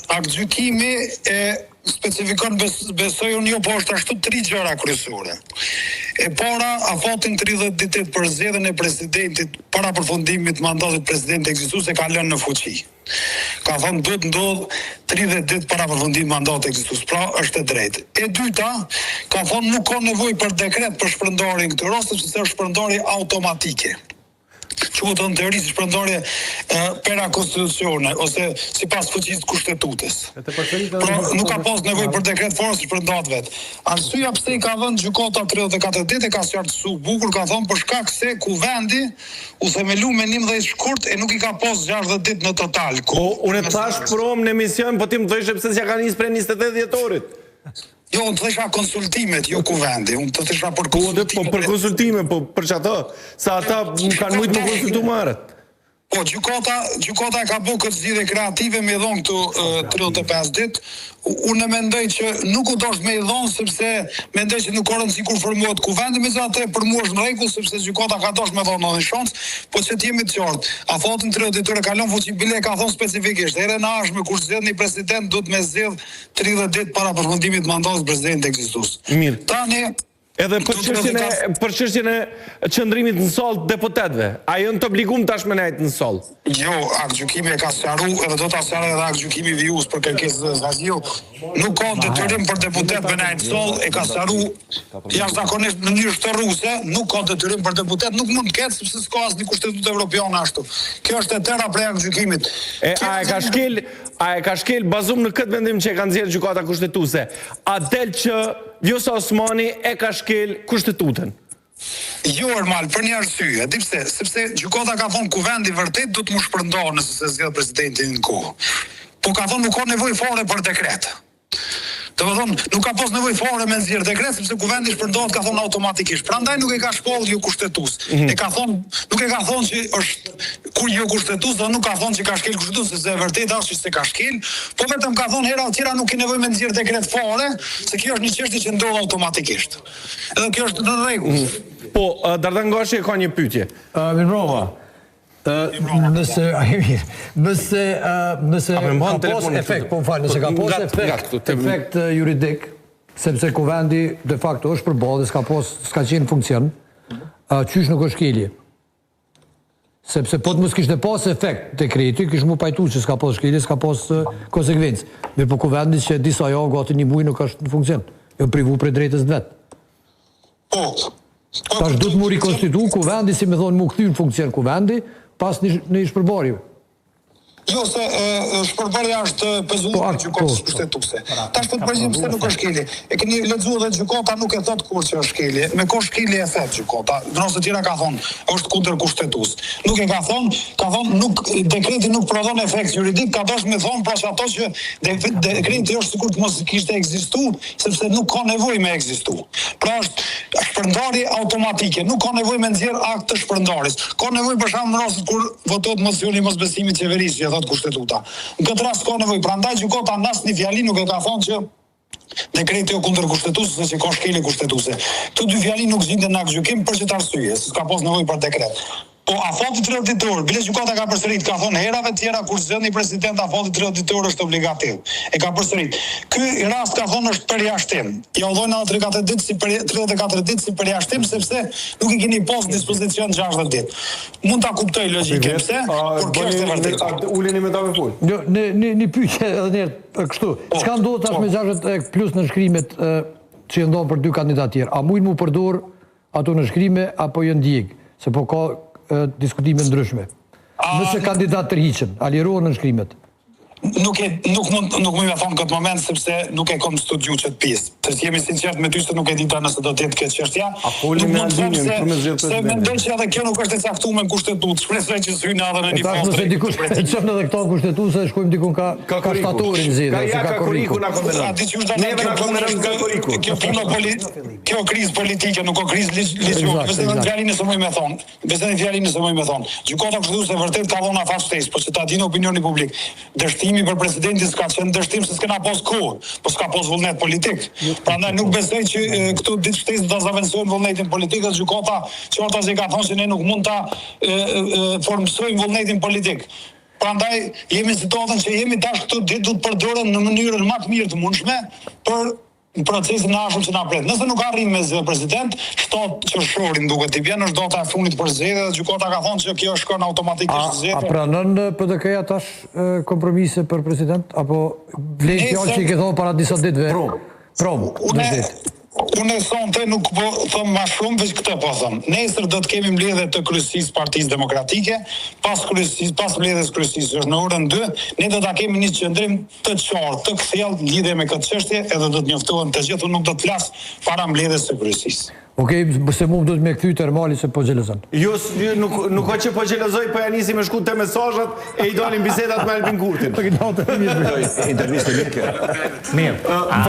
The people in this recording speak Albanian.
Aktgjykimi e specifikon besoj unë jo po është ashtu tri gjëra kryesore. E para, afatin 30 ditë për zgjedhjen e presidentit para përfundimit të mandatit të presidentit ekzistues e ka lënë në fuqi. Ka thënë duhet ndodh 30 ditë para përfundimit të mandatit ekzistues. Pra është e drejtë. E dyta, ka thënë nuk ka nevojë për dekret për shpërndarjen në këtë rast sepse është shpërndarje automatike. Quhet në teori si shpërndarje per constitutione ose sipas fuqisë të kushtetutës. Pra nuk ka pas nevojë për dekret fare se shpërndahet vet. Arsyeja pse i ka dhënë gjykata 34 ditë e ka qartësu bukur, ka thënë për shkak se kuvendi u themelu me 11 shkurt e nuk i ka pas 60 ditë në total. Po unë të thash prom në emision, po ti më thoshe pse s'ja ka nis prej 28 dhjetorit. Jo, unë të thësha konsultimet, jo kuvendi, unë të thësha për po, konsultimet. Po, për konsultime, po për që ato, sa ata më kanë mujtë me konsultu më herët. Po, gjykata, gjykata e ka bo këtë zgjidhje kreative me i dhonë këtu 35 ditë. Unë mendoj që nuk u dosht me i dhonë, sepse mendoj që nuk ka rëndësi kur formohet kuvendi, megjithatë për mua është në rregull, sepse gjykata ka dosht me dhonë edhe një shans, po që të jemi të qartë, afatin 30 ditor e ka lënë fuqi bile e ka thonë specifikisht, herën e ardhshme kur zgjedh një president duhet me zgjedh 30 ditë para përfundimit të mandatit të presidentit ekzistues. Mirë. Tani Edhe për çështjen e për çështjen e qëndrimit në sallë të deputetëve, a janë të obliguar tash me nejt në sallë? Jo, aktgjykimi e ka sqaru edhe do ta sqaroj edhe aktgjykimi vijues për kërkesën e Haxhiut. Nuk ka detyrim për deputet me nejt në sallë, e ka sqaru jashtëzakonisht në mënyrë shteruese, nuk ka detyrim për deputet, nuk mund të ketë sepse s'ka asnjë kushtetutë evropiane ashtu. Kjo është e tëra prej aktgjykimit. E a e ka shkel A e ka shkel bazum në këtë vendim që e ka nxjerrë Gjykata Kushtetuese, a del që Vjosa Osmani e ka shkel Kushtetutën? Jo Ermal, për një arsye, e di pse? Sepse gjykata ka thonë kuvendi vërtet duhet m'u shpërnda nëse s'e zgjedh presidentin në kohë. Po ka thonë nuk ka nevojë fare për dekret. Domethënë, nuk ka pas nevojë fare me nxjerr dekret sepse kuvendi shpërndahet ka thonë automatikisht. Prandaj nuk e ka shpallë jo kushtetues. Mm -hmm. E ka thonë, nuk e ka thonë që është kur jo kushtetues dhe nuk ka thonë që ka shkel kushtetutën, sepse e vërteta është që s'e ka shkel, po vetëm ka thonë hera tjera nuk ke nevojë me nxjerr dekret fare, se kjo është një çështje që ndodh automatikisht. Edhe kjo është në rregull. Mm -hmm. Po, Dardan Gashi e ka një pyetje. Uh, Mirëmbrëma. Nëse, nëse, nëse ka pas efekt, po më fal, nëse ka pas efekt, efekt juridik, sepse kuvendi de facto është përballë dhe s'ka pas, s'ka qenë në funksion, qysh nuk është shkelje. Sepse po të mos kishte pas efekt dekreti, kish mu pajtu që s'ka pas shkelje, s'ka pas konsekvencë. Mirëpo kuvendi që disa javë, gati një muj nuk është në funksion. Jo privu prej drejtës të vet. Po. Tash duhet mu rikonstitu kuvendi, si me thonë, mu kthy në funksion kuvendi, pas një, një shpërbërje. Jo, se e, shpërbërja është pezulluar po, gjykatës po. kushtetuese. Tash po të përgjigjem pse nuk është shkelje. E keni lexuar dhe gjykata nuk e thot kur që është shkelje. Me ko shkelje e thot gjykata. Në raste tjera ka thonë, është kundër kushtetues. Nuk e ka thonë, ka thonë nuk dekreti nuk prodhon efekt juridik, ka dashur me thonë pra që ato që dekreti është sikur të mos kishte ekzistu, sepse nuk ka nevojë me ekzistu. Pra është shpërndarje automatike, nuk ka nevojë me nxjerr akt të shpërndarjes. Ka nevojë për shembull në rastet kur votohet mocioni i mosbesimit qeverisë, që e thotë kushtetuta. Në këtë rast ka nevojë, prandaj gjykata në asnjë fjali nuk e ka thonë që dekreti o kundër kushtetues ose që ka shkelje kushtetuese. Këto dy fjali nuk gjinden në aktgjykim për qët arsye, se s'ka pas nevojë për dekret. Po afati 30 ditor, bile gjykata ka përsërit, ka thonë herave tjera kur zgjedh një president afati 30 ditor është obligativ. E ka përsërit. Ky rast ka thonë është përjashtim. Ja u dhojnë edhe 34 ditë si për, 34 ditë si përjashtim sepse nuk i keni pas në dispozicion 60 ditë. Mund ta kuptoj logjikën pse, por kjo është e vërteta. Uleni me ta me fol. Jo, në një një pyetje edhe një herë kështu. Po, Çka ndodh tash po. me 60 plus nënshkrimet që janë dhënë për dy kandidatë tjerë? A mujnë mu përdor Ato nënshkrime apo janë djeg, se po ka diskutime ndryshme. Nëse kandidatët tërhiqen, a lirohen nënshkrimet? Nuk e nuk mund nuk mund me thonë këtë moment sepse nuk e kam studiu qët pjesë. Të jemi sinqert me ty se nuk e dita nëse do të jetë kjo çështja. A folni me Albinin për me zgjedh presidentin? Se mendoj që edhe kjo nuk është e caktuar në kushtetutë. Shpresoj që s'hyjnë edhe në një fazë. Tash nëse dikush e çon edhe këto kushtetuese, shkojmë diku ka ka shtatori në zgjedhje, ose ka korriku. Na konvenon. Neve na konvenon ka korriku. Kjo punë Kjo krizë politike nuk o krizë ligjore. Besoj në fjalinë se muj me thonë. Besoj në fjalinë se muj me thonë. Gjykata Kushtetuese vërtet ka dhënë afat shtesë, po që ta dinë opinioni publik. Dështimi për presidentin s'ka qenë dështim se s'kena pas kohë, po s'ka pas vullnet politik. Prandaj nuk besoj që këto ditë shtesë do ta zavendësojnë vullnetin politik dhe gjykata qartazi ka thonë se ne nuk mund ta formësojmë vullnetin politik. Prandaj jemi në situatën që jemi tash këto ditë duhet të përdoren në mënyrën ma të mirë të mundshme për në procesin e ardhshëm që na pret. Nëse nuk arrijmë me zgjedh president, 7 qershori më duket i bjen, është data e fundit për zgjedhje dhe gjykata ka thonë që kjo shkon automatikisht zgjedhje. A pranon PDK-ja tash kompromise për president apo vlen fjalë që i ke thonë para disa ditëve? Prom. Prom. Unë Unë sonte nuk po them ma shumë, veç këtë po them. Nesër do të kemi mbledhje të kryesisë Partisë Demokratike, pas kryesisë, pas mbledhjes kryesisë është në orën 2, ne do ta kemi një qëndrim të qartë, të kthjellët në lidhje me këtë çështje edhe do të njoftohen të gjithë, unë nuk do të flas para mbledhjes së kryesisë. Okej, se mu më duhet me kthy Ermali se po xhelozon. Jo, jo, nuk nuk ka që po xhelozoj, po ja nisi me shku te mesazhet e i dalin bisedat me Albin Kurtin. Intervistë e mirë kjo. Mirë.